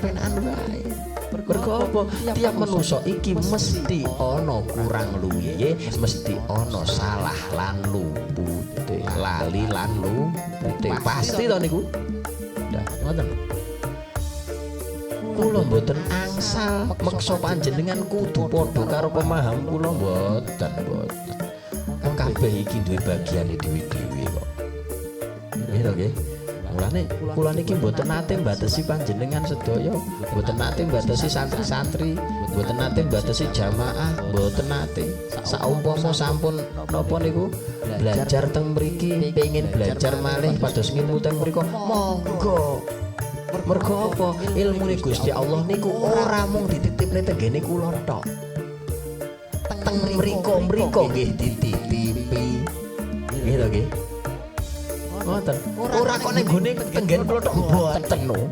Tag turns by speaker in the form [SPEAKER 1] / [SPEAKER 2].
[SPEAKER 1] kepenak-kepenakan wae. Mergo apa? Tiap manusa iki mesti ana kurang luwihe, mesti ana salah lan lupute, lali lan lupute. Pasti to niku. Dah, ngoten. Kula mboten angsal meksa panjenengan kudu padha karo pemaham kula, mboten, mboten. Wong kabeh iki duwe bagiane dhewe-dhewe kok. Nggih to nggih. Mulane kula niki mboten nate mbatesi panjenengan sedaya, mboten nate mbatesi santri-santri, mboten nate mbatesi jamaah, mboten nate. Saumpama sampun napa niku belajar teng mriki, pengin belajar malih pados ngilmu teng mriku, monggo. Mergo apa? Ilmune Gusti Allah niku ora mung dititipne tenggene kula tok. Teng mriku-mriku nggih dititipi. Nggih to nggih. Ngoten. Ora kok ning gone tenggen kula tok, mboten no.